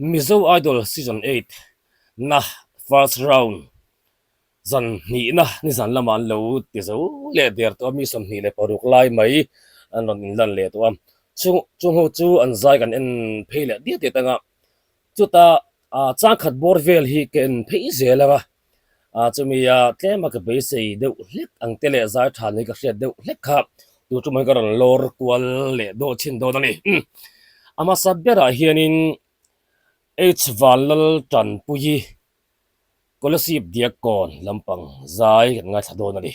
Mizo Idol Season 8 na first round zan hnihna nizan lamah an lo ti zo leh der tawh a, mi 26 lai mai an rawn inlan leh tawh a, chung chung ho chu an zai kan en phei leh diat diat ang a, chutah changkhat bawr vel hi ka en phei zel ang a. Chumi a tlema ka beisei deuh hlek ang te leh zai tha ni ka hriat deuh hlek kha tu tum hi ka rawn lawr kual leh dawh chhin dawn a ni. A hmasa berah hianin H Vanlal Tanpuii Kolasib Diakkawn lampang zai kan ngaithla dawn a ni.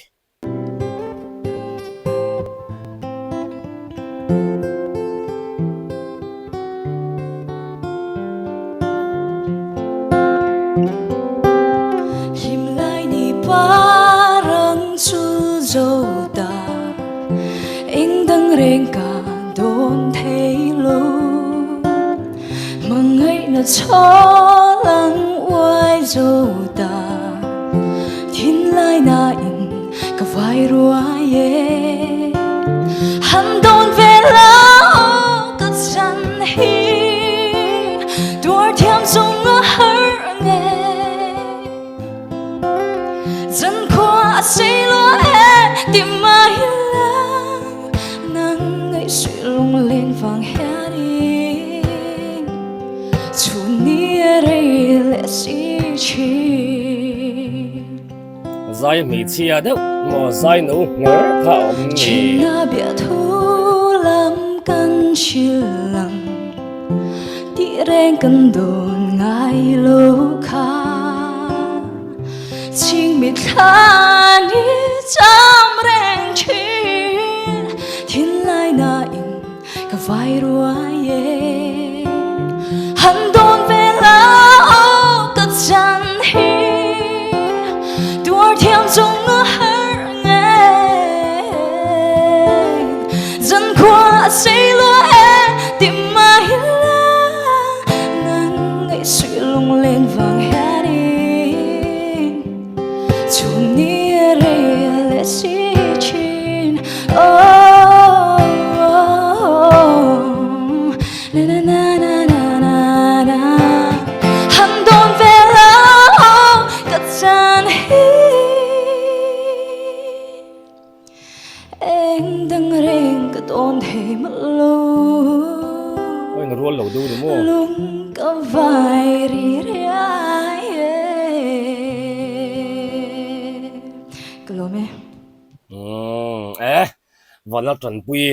Zai hmeichhia deuh maw zai no nghawr kha a awm nge. Aw in rual lo deuh ni maw? Umm eh Vanlal Tanpui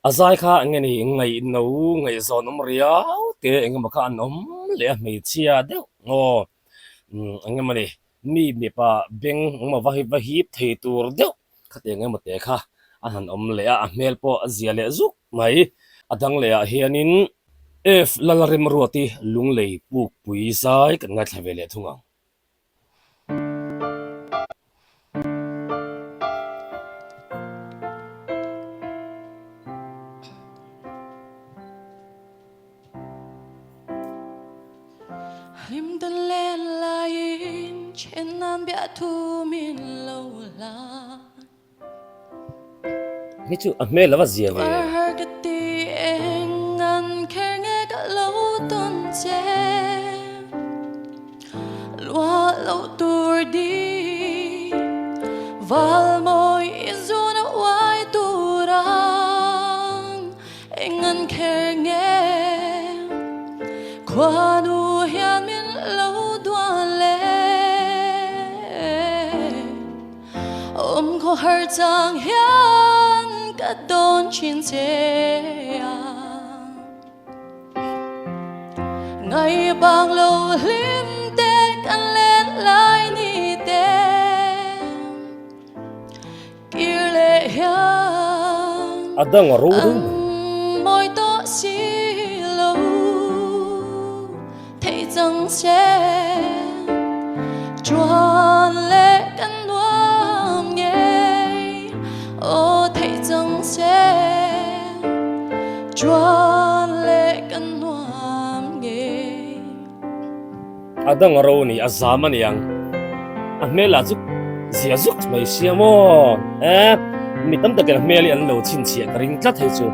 a zai kha eng nge ni ngaihno ngaihzawn awm riau te eng emaw kha an awm leh a hmeichhia deuh aw umm eng emaw ni mi mipa beng engemaw va va hip thei tur deuh khatiang emaw te kha a han awm leh a a hmel pawh a zia leh zuk mai a dang leh ah hianin F Lalremruati lunglei pukpui zai kan ngaithla ve leh thung ang. Hi chu a hmel a va zia ve. A dang a ro deuh mai. A dang a ro ni a zam a niang a hmel ah chu zia zuk mai sia maw eh mi tam takin a hmel hi an lo chhinchhiah ka ring tlat hei chu.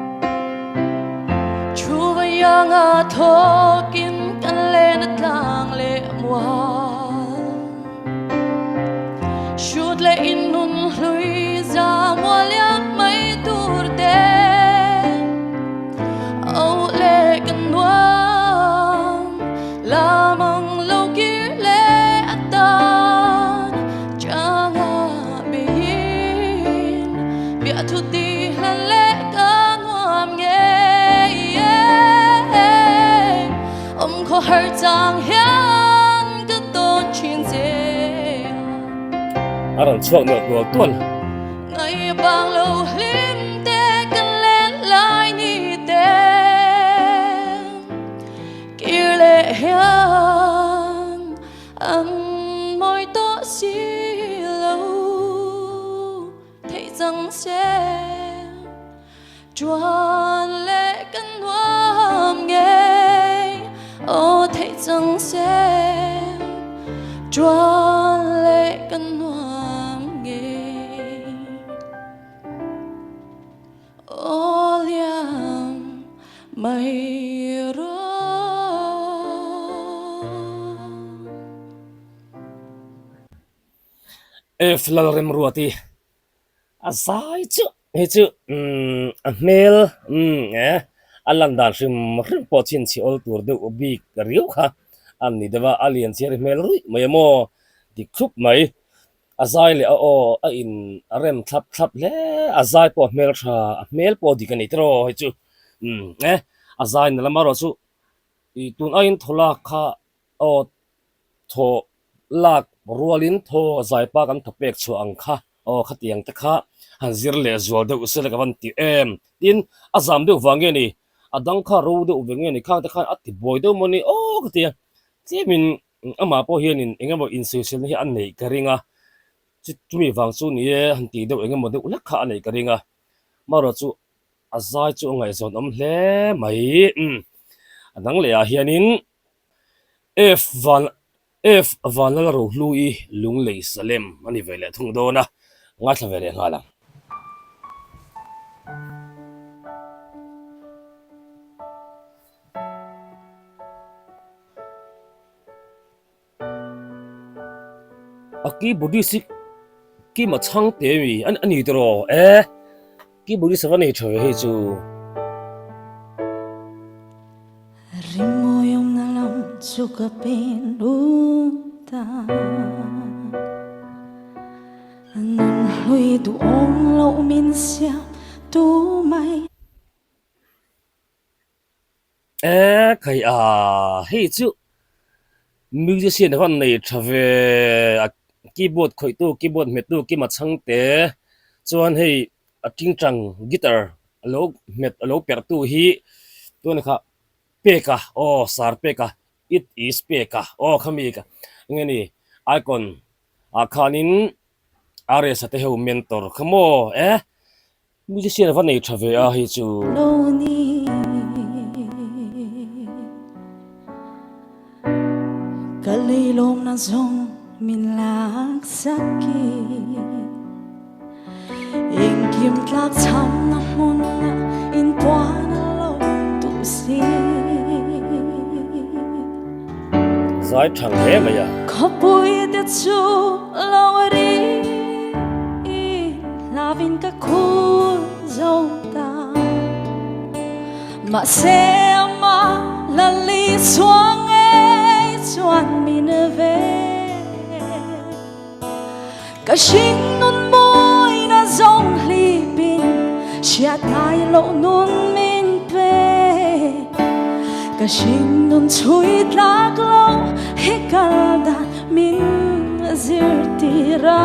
Khawhar chang hian ka tawn thin che a. A rawn chhuak nual tual tual. Ngai bang lo hlim te kan len lai ni te Kir leh hian an mawi tawh si lo Theih chang se. Chuan leh kan nuam ngei aw theih chang se Chuan leh kan nuam ngei aw liam mai rawh. F Lalremruati A zai chu hei chu umm a hmel umm eh a lan dan hrim hrim pawh chhinchhi awl tur deuh bik riau kha a ni deuh a, a lian chhiar hmel ruih mai a maw dik thlup mai. A zai leh a aw a in a rem thlap thlap hle a zai pawh a hmel tha a hmel pawh dik a ni tiraw hei chu umm eh a zai na lam erawh chu ih tun aiin thawlak kha aw thaw lak rualin thaw zaipa kan thaw pek chhuah ang kha aw khatiang te kha han zir leh zual deuh se la ka van ti em tin a zam deuh vang nge ni a dang kha ro deuh ve nge ni khang te khan a ti buai deuh maw ni aw ka ti a tlemin amah pawh hianin eng emaw insawiselna hi a neih ka ring a chumi vang chu ni e han tih deuh eng emaw deuh hlek kha a neih ka ring a marawh chu a zai chu a ngaihzawn awm hle mai umm a dang leh ah hianin F van F Vanlal Rohlui Lunglei Salem a ni ve leh thung dawn a, ngaithla ve leh nghal ang. A keyboardist hi Kima Chhangte mi a ni tiraw e keyboardist ava nei tha ve hei chu. Rimawi awmna lam chu ka pen lut a, Nun hlui duhawm loh min siam tu mai. E khai a, hei chu musician a van nei tha ve a keyboard khawih tu keyboard hmet tu kima chhangte chuan hei a tingtang guitar a lo hmet a lo perh tu hi tuna kha peka aw sar peka it is peka aw khami ka enge ni icon ah khanin RS a te ho mentor kha maw e. Musician a va nei tha ve a hei chu. Ka leilawmna zawng min laksak i Engkim tlak chhamna hmuna inpuan a lo duh si. Zai thang hle mai a. Khawpui te chu lo ri Hlavin ka khur zo ta Mahse ama lali chuang e chuan min ve Ka hring nun mawina zawng hlipin Hriat ngai loh nun min pe Ka hring nun chhui tlak lo hi kal dan Min zirtir a,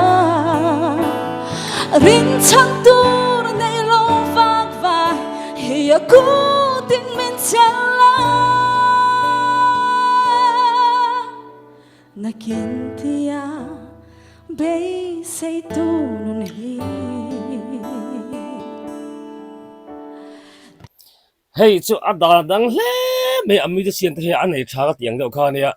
rinchhan tur nei lo vak vai hi a kutin min chelh a. Nakin tia beisei tu nun hi. Hei chu a dan dang hle mai a musician te hi a nei tha ka tih ang deuh kha ania.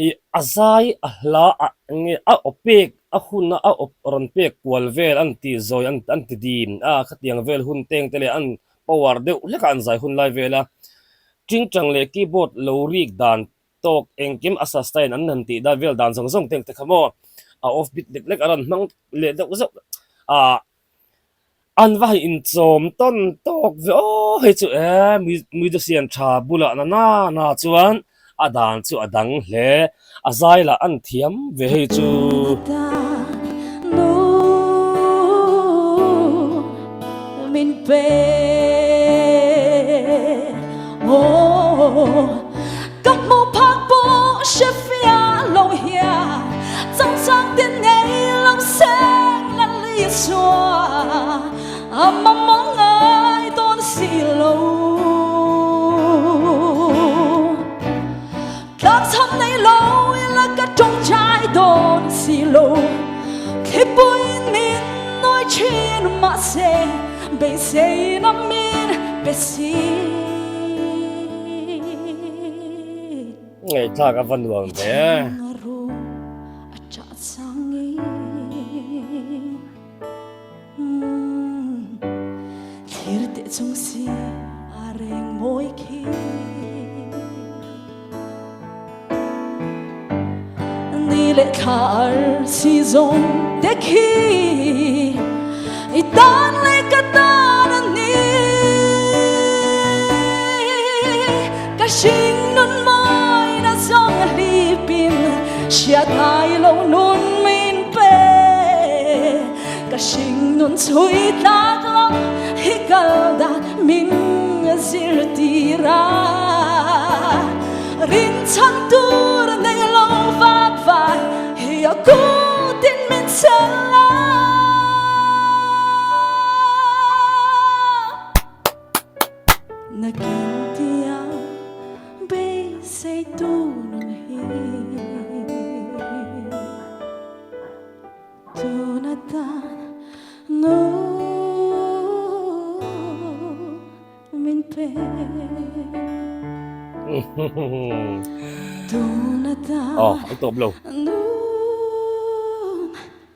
Ih a zai a hla a nge a aw pek a hun a a aw rawn pek kual vel an ti zawi an an ti dim a khatiang vel hun teng te leh an power deuh hlek a an zai hun lai vel a tingtang leh keyboard lo rik dan tawk engkim a sustain an han tih dan vel dan zawng zawng teng te kha maw a off beat lek lek a rawn hmang leh deuh zeuh a. An va han inchawm tawn tawk ve aw hei chu e musician tha bulah na na na chuan a dan chu a dang hle a zai lah an thiam ve hei chu. Chham nei lo ila ka tawngtai dawn si lo. Thlipuiin min nawi thin mahse beiseina min pe si. Ngaihthlak a va nuam ve. Thinlung a rum a ṭah changin. Thlir teh chung si a reng mawi khi. Ni leh thla ar si zawng te khi i tan leh ka tan a ni. Ka hring nun mawi na zawng hlipin hriat ngai lo nun min pe. Ka hring nun chhui tlak lo hi kal dan min zirtir a. Rinchhan tur nei lo vak vai hi a kutin min chel a. Nakin tia beisei tu nun hi. Tuna tan nu min pe. Tuna tan Oh, an tawp lo. nu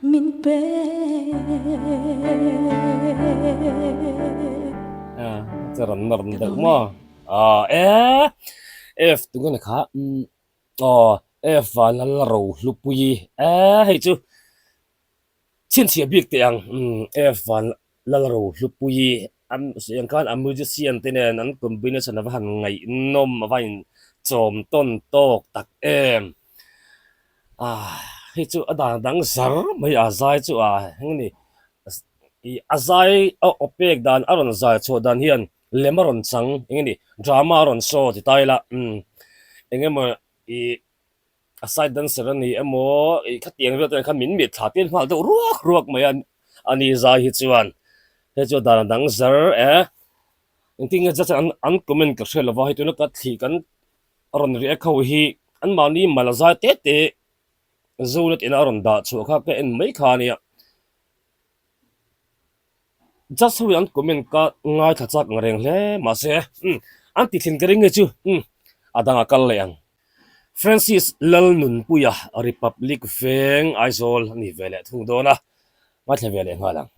min pe. Ah, chu rawn nawr deuh maw? Ah, e, F tunge ni kha? Umm. Aw, F Vanlal Rohlupuii e hei chu chhinchhiah bik teh ang umm F Vanlal Rohlupuii an sawi ang khan a musician te nen an combination a va han ngaihnawm a va in chawm tawn tawk tak em ah hei chu a dan dang zar mai a zai chu a eng ni ih a zai a aw pek dan a rawn zai chhuah dan hian lem a rawn chang eng nge ni drama a rawn show ti ta ila umm eng emaw ih a side dancer a ni emaw ih khatiang vel te khan min mit thla tir nghal deuh ruak ruak mai a a ni zai hi chuan hei chu dan a dang zar e engtin nge judge an an comment ka hre lova hei tuna ka thli kan rawn react ho hi anmahni mal a zai te te Zonet ina a rawn dah chhuah kha ka en mai kha a nia. Just ho hi an comment ka ngaithla chak ang reng hle mahse umm an ti thlin ka ring nge chu umm a dang a kal leh ang. Francis Lalnunpuia Republic Veng Aizawl a ni ve leh thung dawn a, ngaithla ve leh nghal ang.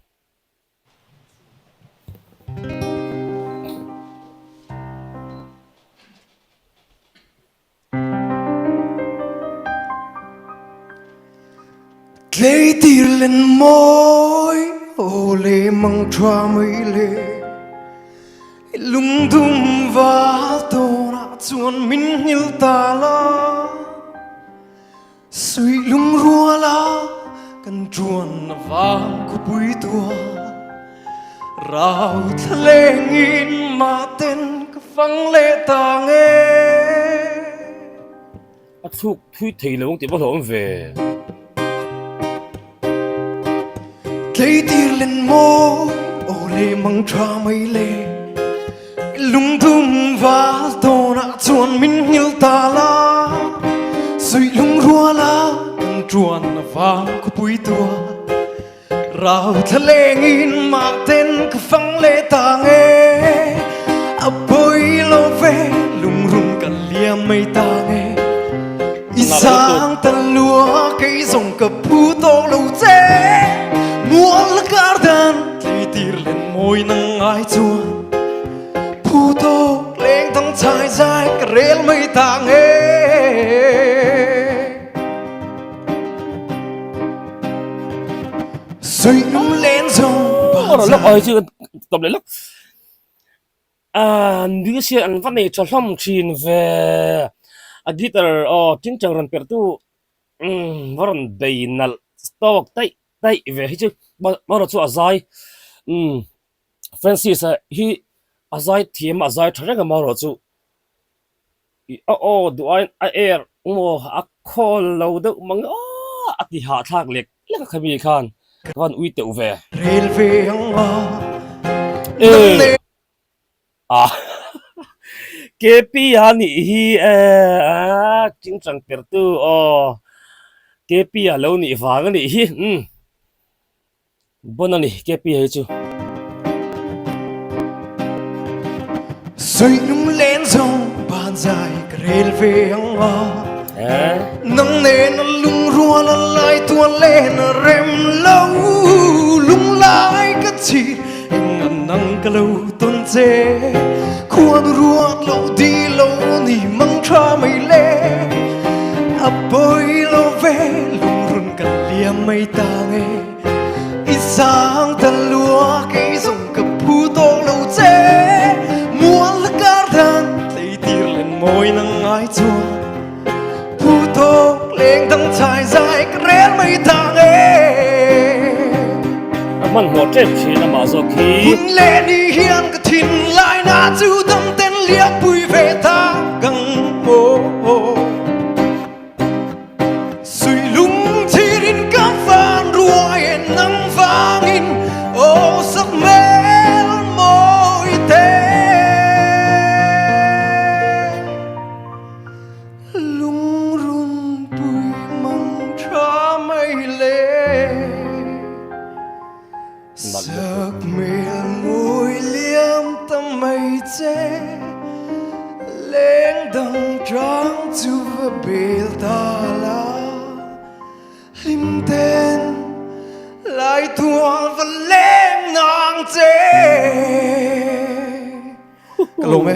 Tleitir len mawi aw le mang tha mai le Lungdum val tawnah chuan min nghil ta la Suih lungruala kan ṭuan a vang khawpui tua Rau thla lengin mahten ka fang leh ta nge. A thluk thui thei lo ang tih va hlawm ve. Tleitir len mawi aw le mang tha mai le Lungdum val tawnah chuan min nghil ta la Suih lungruala kan ṭuan a vang khawpui tua Rau thla lengin mahten ka fang leh ta nge A pawi lo ve lungrun ka liam mai ta nge I sang ta lua kei zawng ka phu tawk lo che Mual kar dan tleitir len mawi nang ngai chuan Phu tawk leng thang chai zai ka rel mai ta nge Suih lung len zawng Ora lawk ai chu tawp leh lawk. Ah musician an va nei tha hlawm thin ve. A guitar aw tingtang rawn perh tu umm va rawn bei nalh tawk daih daih ve hi chu erawh chu a zai umm Francis a hi a zai thiam a zai tha reng a marawh chu ih a aw duh aiin a air maw a khawl lo deuh mang aw a ti hahthlak lek lek a khami khan ka van ui teuh ve. Rel ve ang a E ah. KP a nih hi eh chingchang pertu aw KP a lo nih vang a nih hi umm bon a ni KP hi chu. Suihnung len zawng ban zai ka rel ve ang a Nang nen a lungrual a lai tuan len a rem lo Lunglai ka chhir eng an nang ka lo tawn che Khuan ruat lo di lo ni mang tha mai le A pawi lo ve lungrun ka liam mai ta nge I sang ta lua kei zawng ka phu tawk lo che Mual la kar dan tlei tir len mawi nang ngai chuan Phu tawk leng dang chai zai ka rel mai ta nge A hmanhmawh tep thin amah zawk hi. Hun leh ni hian ka thin lai na chu dam ten liak pui ve ta gang maw. Suihlung thirin ka van ruai e nang vangin aw sak hmel mawi te. Lungrun pui mang tha mai le Sak hmel mawi liam ta mai che Leng dang tang chu va bel ta la Hlim ten lai tual va leng nang che Ka lawm e.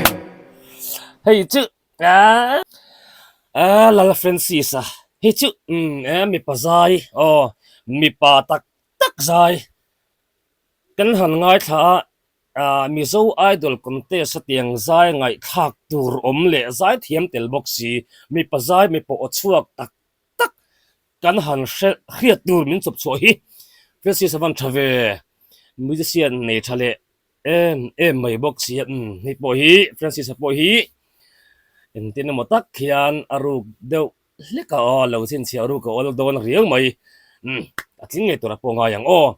Hei chu Aaa Lal Francis-a hi chu umm mipa zai aw mipa tak tak zai kan han ngaithla a aaa Mizo Idol contest a tiang zai ngaihthlak tur awm leh zai thiam tel bawk si mipa zai mipa aw chhuak tak tak kan han hre hriat tur min chawp chhuah hi Francis-a van tha ve musician nei tha leh Em em mai bawk si a, umm hei pawh hi Francis-a pawh hi engtin emaw tak hian a ruk deuh hlek a aw lo chhinchhiah ruk a awl dawn riau mai, umm a tling ngei tur a pawh ngai ang aw.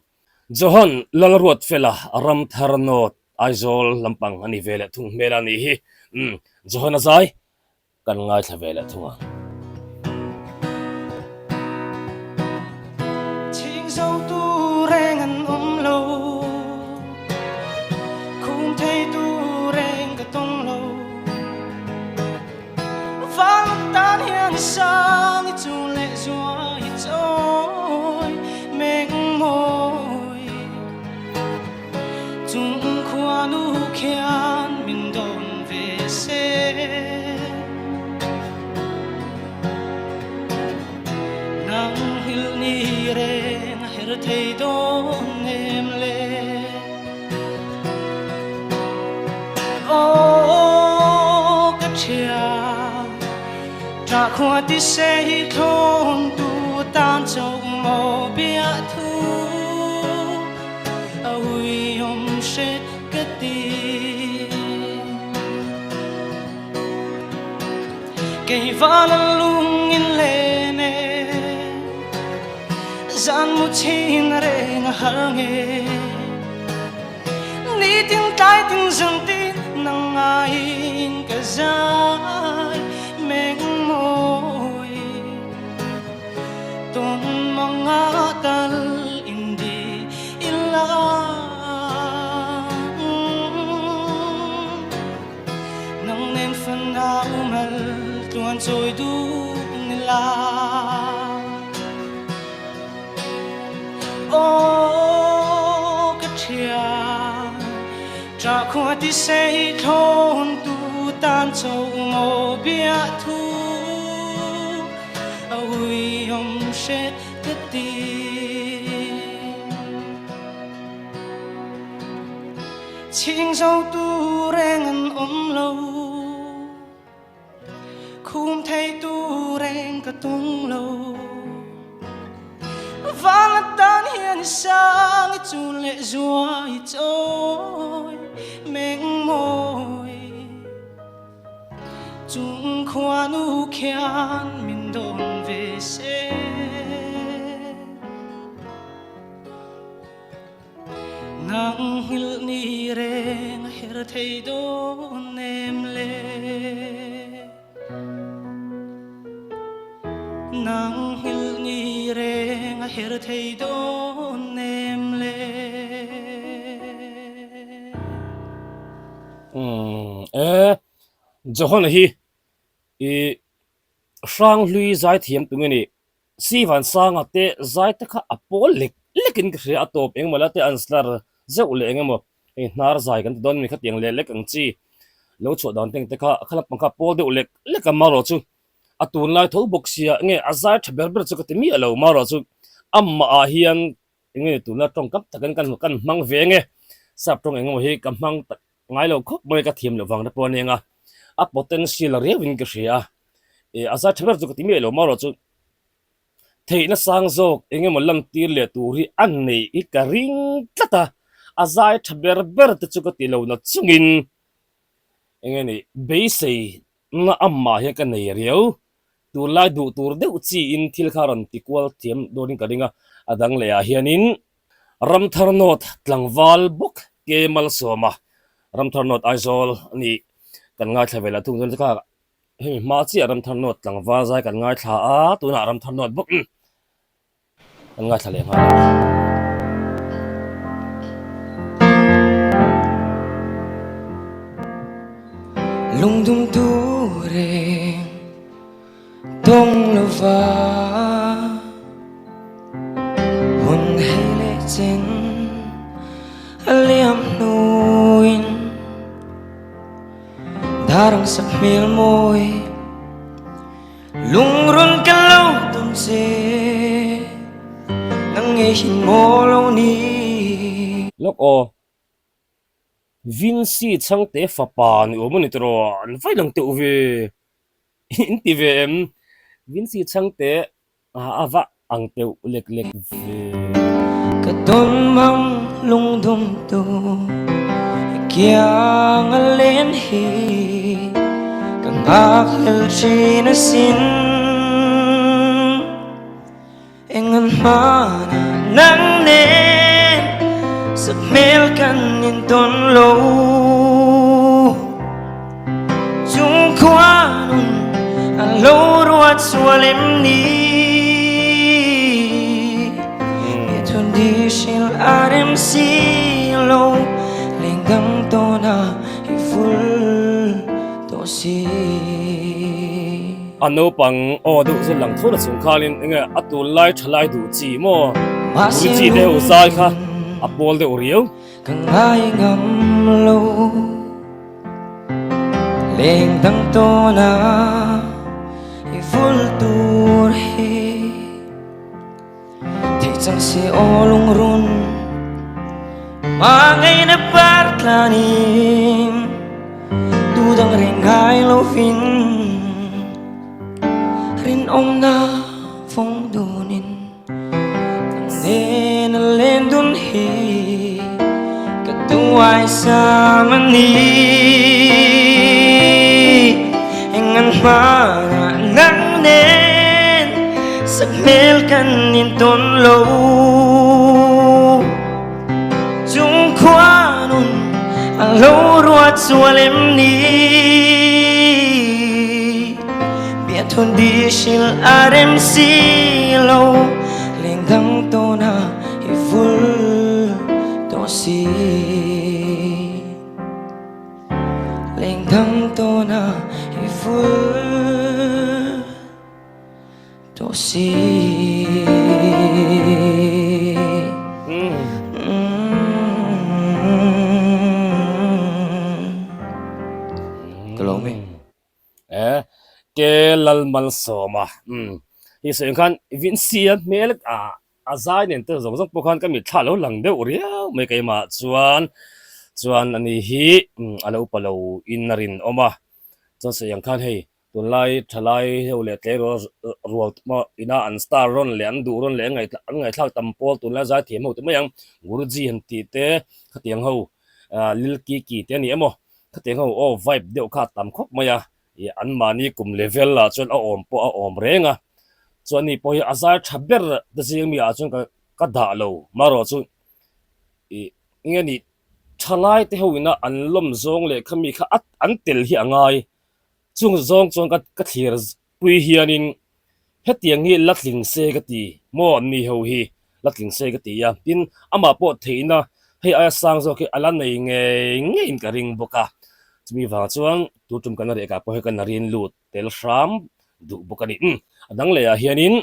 Johan Lalruatfela Ramthar North Aizawl lampang a ni ve leh thung hmel a nih hi, umm Johan a zai Kan ngaithla ve leh thung ang. Chhing zo tu reng an awm lo, khum thei tu reng ka tawng lo. Val tan hian i sang i chung leh zua i chawi meng mawi. Chung khuanu khian min dawn ve se. Nang hil ni reng a her thei dawn em le. Aw ka thian, ṭah khua ti se hi thlawn tu tan chauh maw biahthu. A uiawm hret ka ti. Kei val a lung in len e, zan mu chhin reng a har nge. Nitin tlai tin zan tin nang ngaiin ka zai meng mawi. Tawn manga tal in di ila Nang nen fan a umal tluan chawi duh nila Aw ka thian Tra khua ti sei thlawn tu tan chauh maw biahthu A uiawm hret ka ti. Chhing zo tu reng an awm lo, Khum thei tu reng ka tung lo. Vang atan hian i sang i chun leh zua i chawi meng mawi. Chung khuanu khian min dawn ve se. Nang nghilh ni reng a her thei dawn em le. Nang nghilh ni reng a her thei dawn em le? Umm e, Johana hi i Hranghlui zaithiam tunge nih? Sivansanga te zai te kha a pawl lek lek in ka hria a tawp engemaw la te an slar zeuh leh engemaw hei hnar zai kan ti dawn mi khatiang leh lek ang chi lo chhuah dan te ang te kha a kha lampang kha a pawl deuh lek lek a marawh chu a tunlai tho bawk sia nge a zai tha ber ber chu ka ti miah lo marawh chu amah ah hian enge tunlai tawngkam takin kan kan hmang ve nge sap tawng engemaw hi ka hmang tak ngai lo khawp mai ka thiam loh vang te pawh a ni ang a a potential a riau in ka hria a ih a zai tha ber chu ka ti miah lo marawh chu theihna sang zawk eng emaw lantir leh tur hi a neih hi ka ring tlat a a zai tha ber ber te chu ka ti lo na chungin eng nge ni beisei na amah hian ka nei riau tunlai duh tur deuh chiin thil kha rawn ti kual thiam dawnin ka ring a a dang leh ah hianin Ramthar North tlangval bawk ke Malsawma Ramthar North Aizawl a nih kan ngaithla ve lah thung chuan kha hemi hma chiah Ramthar North tlangval zai kan ngaithla a tunah Ramthar North bawk kan ngaithla leh nghal a. Lungdum tur reng Tawng lova hun hei leh chen a liam hnuin Darang sak hmel mawi lungrun ka lo tum che nang ngei hin maw lo ni. Lawk aw. Vincy chhangte fapa ni awm a ni tiraw an vai lang teuh ve in ti ve em Vincy chhangte a va ang teuh lek lek ve. Ka tawn mang lungdum tu i kiang a len hi ka nghakhlel thin asin. Eng an hmana nang nen sak hmel kan intawn lo Chung khuanun a lo ruat sual em ni Mithun di hril a rem si lo Leng dang tawn a i vul tawh si. A naupang aw deuh chu lang thur a chung khanin enge a tunlai thalai duh chi maw ui chi te ho zai kha a pawl deuh riau. Ka ngai ngam lo leng dang tawn a i vul tur hi Theih chang se aw lungrun Hmangaihna par tlanin Tu dang reng ngai lovin Rinawmna vawng dunin Nang nen a len dun hi Ka tuai sam a ni Eng an hmanah nang nen Sak hmel kan intawn lo Chung khuanun a lo ruat sual em ni Biathun di hril a rem si lo Leng dang tawn a i vul tawh si Leng dang tawn a i vul tawh si Ka lawm e. Eh, ke Lalmalsawma umm hi sawi ang khan Vincy-a hmel a a zai nen te zawng zawng pawh khan ka mitthla a lo lang deuh riau mai keimah chuan chuan ani hi a lo upa lo in a rinawm a chuan sawi ang khan hei Tunlai thalai ho leh tleirawl rual tuma ina an star rawn leh an duh rawn leh an ngaihthlak tam pawl tunlai zaithiam ho ti mai ang Guruji han tih te khatiang ho Lil Kiki te a ni emaw khatiang ho aw vibe deuh kha a tam khawp mai a ih an mahni kum level ah chuan a awm pawh a awm reng a chuan ni pawh hi a zai tha ber te zing mi ah chuan ka ka dah lo marawh chu ih enge ni thalai te ho ina an lawm zawng leh khami kha an tel hi a ngai. Chung zawng chuan ka ka thlir pui hianin Hetiang hi la tling se ka ti maw an ni ho hi la tling se ka ti a, tin amah pawh theihna hei aia sang zawk hi a la nei ngei ngeiin ka ring bawk a, chumi vang chuan tu tum kan rehkah pawh hi kan rin lut tel hram duh bawk a ni. Umm a dang lehah hianin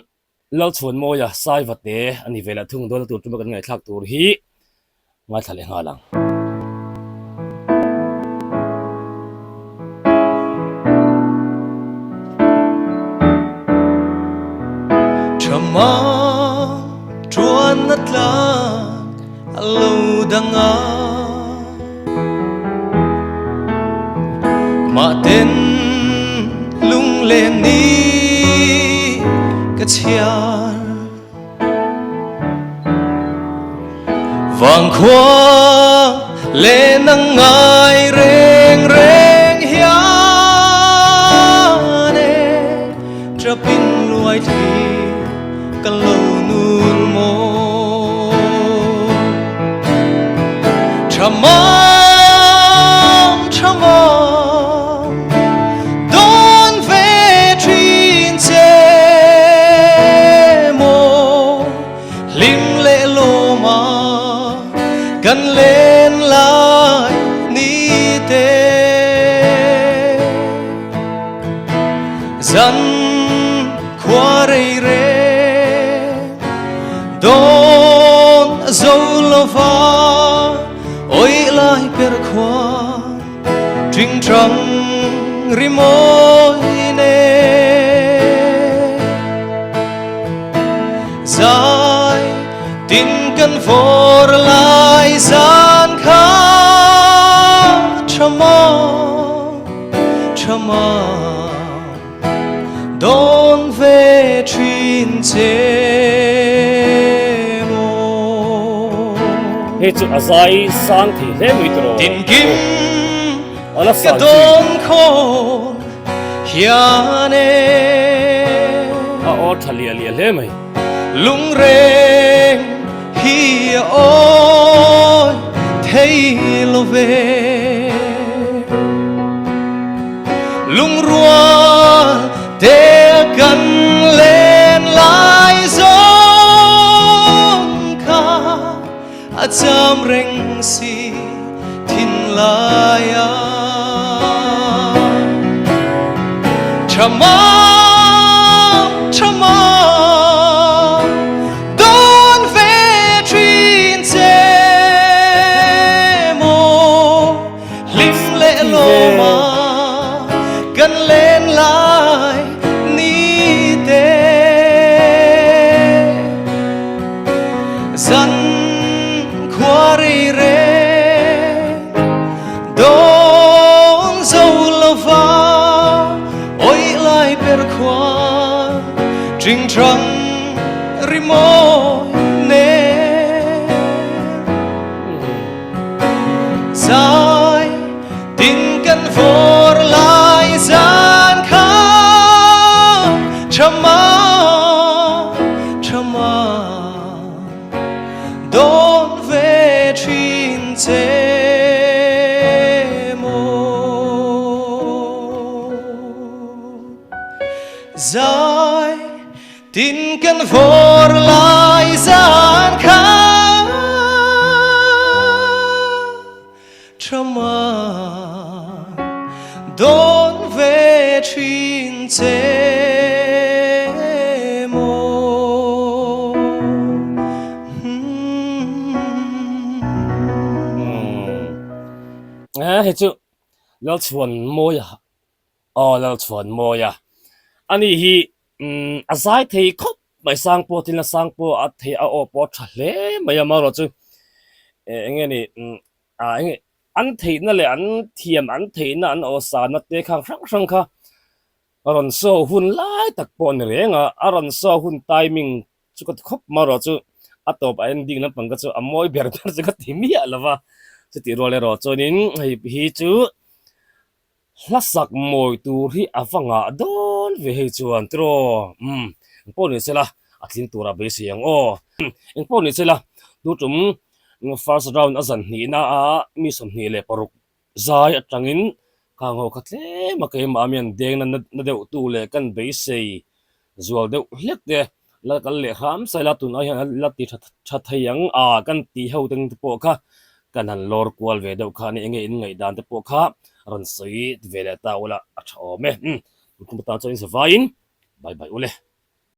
Lalchhuanmawia Saivate a ni ve leh thung dawn a tur tuma kan ngaihthlak tur hi Ngaithla leh nghal ang. Tha tuan na tlang a lo dang a Mah ten lunglen ni ka chhiar Vangkhua len ang ngai reng reng hian e Trapin luai thli ka lo nun maw Tha mam tha mam Dawn ve thin che maw Hlim leh lawma kan len lai ni te Zan khua rei reng dawn a zo lova oi lai per khua Ṭingṭang rimawi nen Zai tin kan vawr lai zan kha Ṭha maw, ṭha maw Dawn ve ṭhin che maw. Hei chu a zai sang thei hle mai tawh. Tinkim A la ka san zui. dawn khawn hian e. A aw tha liah liah hle mai. Lungreng hi a awi thei lo ve. Lungrual te kan len lai zawng kha a cham reng si thinlai ah. Tha mam, tha mam, dawn ve thin che maw. Hlim leh lawma kan len lai ni te Zan khua rei reng dawn zo lova oi lai per khuan ṭingṭang rimawi nen. Zai tin kan vawr lai zan kha Tha ma, tha ma Dawn ve thin che maw Zai Tin kan vawr lai zan kha Tha ma dawn ve thin che maw. Hei chu Lalchhuanmawia Aw Lalchhuanmawia ani hi a zai thei khawp mai sang pawh tin a sang pawh a thei a aw pawh a tha hle mai a marawh chu eng nge ni ah eng nge an theihna leh an thiam an theihna an aw sana te khang hrang hrang kha a rawn show hun lai tak pawh a ni reng a a rawn show hun timing chu ka ti khawp marawh chu a tawp a ending lampang kha chu a mawi ber ber chu ka ti miah lo va chutih rual erawh chuanin hei hi chu. Hlasak mawi tur hi a va ngah dawn ve hei chuan tiraw umm engpawh ni sela a tling tura beisei ang aw. Engpawh ni sela tu tum first round a zan hnihna a mi 26 zai atangin khang ho kha tlem a keimah mian deng na na deuh tu leh kan beisei. Zual deuh hlek te la kal leh hram sai la tun ai hian la ti tha tha thei ang a kan tih ho te pawh kha kan han lawr kual ve deuh kha a ni enge in ngaihdan te pawh kha rawn sawi ve leh ta ula a tha awm e. Umm tum tan chuan in zavaiin bye bye ule.